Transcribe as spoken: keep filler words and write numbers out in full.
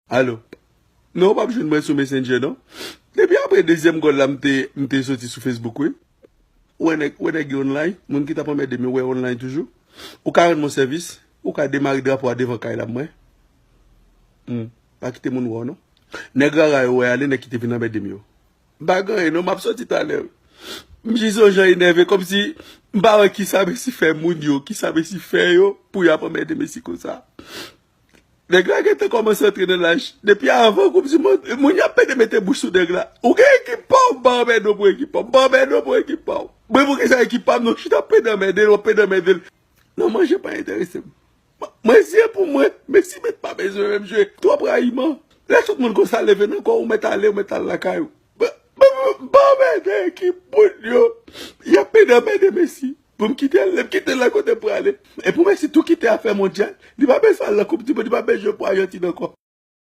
Alo. Non, ou p ap jwenn mwen sou Messenger, non. Depi apre dezyèm gòl la, m te, m te soti sou Facebook, wi. Ou wè nèg, ou wè nèg yo online, moun ki t ap anmède m yo, wè online toujou. Ou ka rann mwen sèvis, ou ka demare drapo a devan kay la, mwen. Hmm. Pa kite moun wè w, non. Nèg rara yo wè ale, nèg ki te vin anmède m yo. M pa gen anyen, non, m ap soti talè. M jis yon jan enève, kòmsi m pa wè kisa Messi fè moun yo, kisa Messi fè yo, pou y ap anmède Messi konsa. Nèg la gentan kòmanse antre nan laj. Depi avan Koup di Mond, moun y ap pede mete bouch sou nèg la. Ou gen ekip pa w, m pa anmède w pou ekip pa w. M pa anmède w pou ekip pa w. Mwen pou kisa ekip pa m, non, chita pede anmède l, w ap pede anmède l. Non, manje pa enterese m. Mwen, mwen siyen pou mwen, Messi mèt pa bezwen menm jwe. Twòp rayiman. Lè tout moun konsa leve nan kò, ou mèt ale, ou mèt al lakay ou. M pa anmède ekip moun yo. Y ap pede anmède Messi. Pou m kite l, lè m kite l la kote m prale. E pou Messi tou kite afè mondyal, li pa bezwen al nan Koup di Mond, li pa bezwen jwe pou Ajantin ankò.